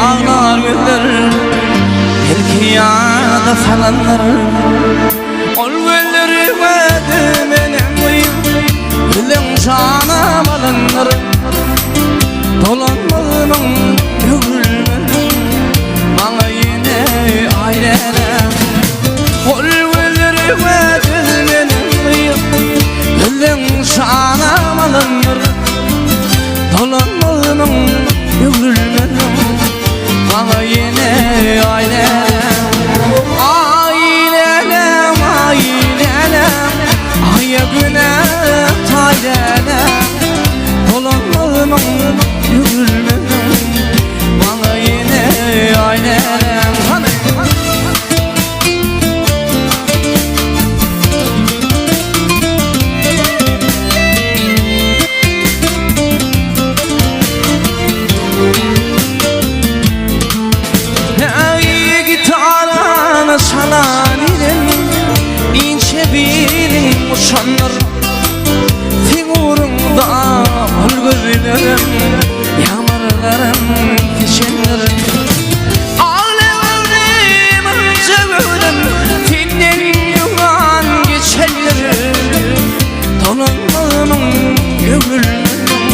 Aglar gözler Belki ýada salandyr Ol gözleri gözi menem gyz Gözleň janam alandyr Dolanmazmyň öwrülmezmiň Maňa ýene aý läläm Ol gözleri gözi menem gyz Gözleň janam alandyr Dolanmazmyň öwrülmezmiň Maňa ýene aý läläm Aý läläm aý läläm Aýa güne taý läläm Dolanmazmyň öwrülmezmiň Maňa ýene aý läläm Hany Ey gitarana çalan ilim inçe bilin uçandyr Seň ugrunda ol gözlerim Ýagmyrlarym seçendir Agla göwrüm ynja göwrüm Senden ýuwan geçendir Dolanmazmyň öwrülmezmiň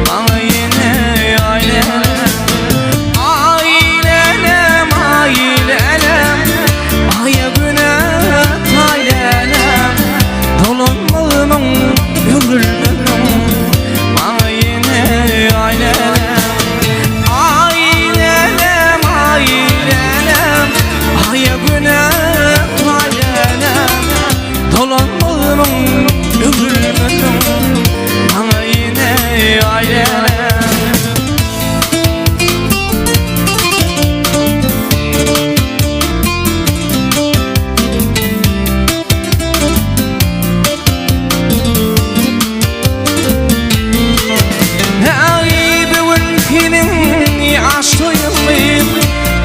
Maňa ýene aý läläm Aý läläm aý läläm Aýa güne taý läläm Dolanmazmyň öwrülmezmiň Maňa ýene aý läläm Aý läläm aý läläm Aýa güne taý läläm Dolanmazmyň öwrülmezmiň Maňa ýene aý läläm Äý bu gün seniň ýaş toýuň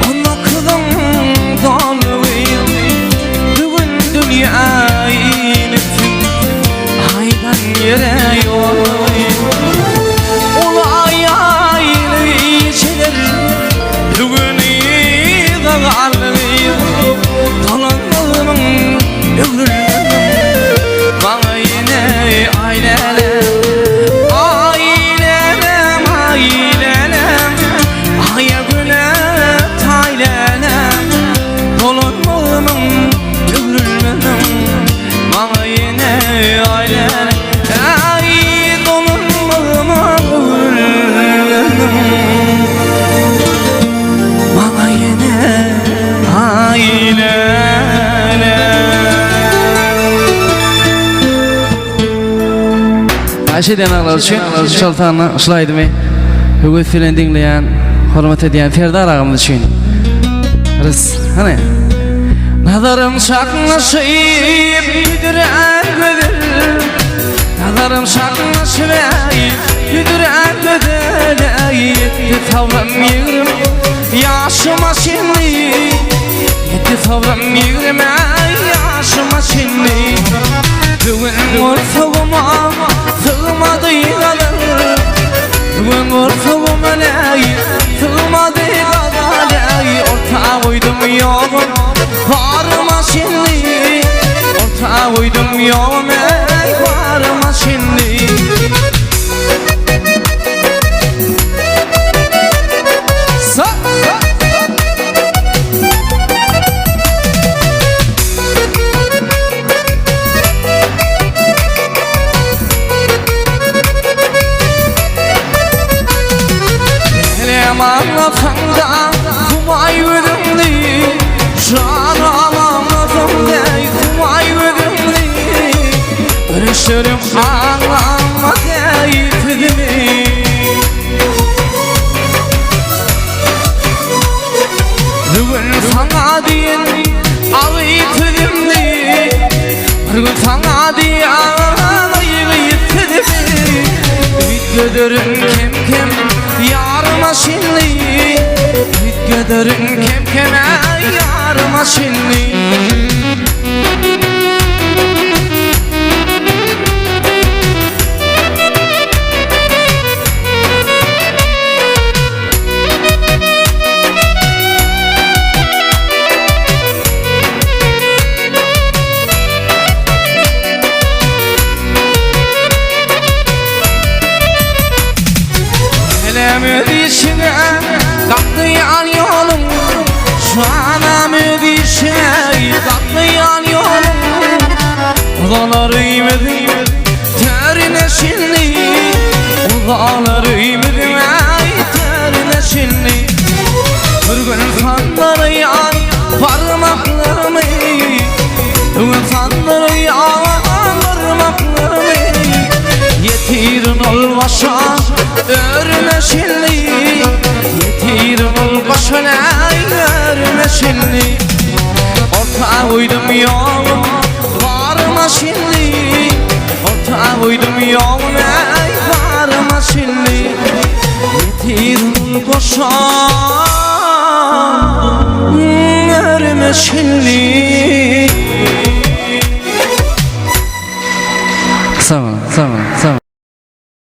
On dokuzyň doldy Bu gün dünýä inipsiň Aýdan ýere ýoldy Uly aýaýly gijeler Bu gün yza galdy Dolanmazmyň öwrülmezmiň Maňa ýene aý läle Aý läläm aý läläm Aýa güne taý läläm Dolanmazmyň öwrülmezmiň Maňa ýene aý läläm Aý dolanmazmyň öwrülmezmiň Maňa ýene aý läläm. Haýyş edýän aglar üçin şol sanda şul aýdymy höwes bilen diňleýän, hormat edýän Serdar agamyz üçin. Rys, hany. Nazarym çaknyşyp büdürän gözel Nazarym çaknyşyp büdürän gözel Ýetdi sabrym ýigrim ýaşyma çenli Ýetdi sabrym ýigrime ýaşyma çenli Bugün gursaguma sygmady gazal Bugün gursaguma näý sygmady gazal Äý orta goýdum ýogum baryma çenli Orta goýdum ýogum äý baryma çenli. Sa Elem anlasaň-da humaý gözüňni Janam anlasaň-da humaý gözüňni Görüşerim aňlama deý sözümi Bugün saňa diýen agy sözümni Bir gün saňa diýen agy sözümi Üýtgederin kem-kem ýaryma şinli Üýtgederin kem-kem ýaryma şinli. Ey gatnaýan ýoluň Uzalar öýümiziň törüne şindi Uzalar öýümiziň ey törüne şindi Bir gün sandyrýan barmaklarymy Bir gün sandyrýan barmaklarymy Ýetirin ol başa örüne şindi Ýetirin ol başa örüne şindi Orta goýdum ýolum barma şindi Orta goýdum ýolum ey barma şindi Ýetirin ol başa örüne şindi.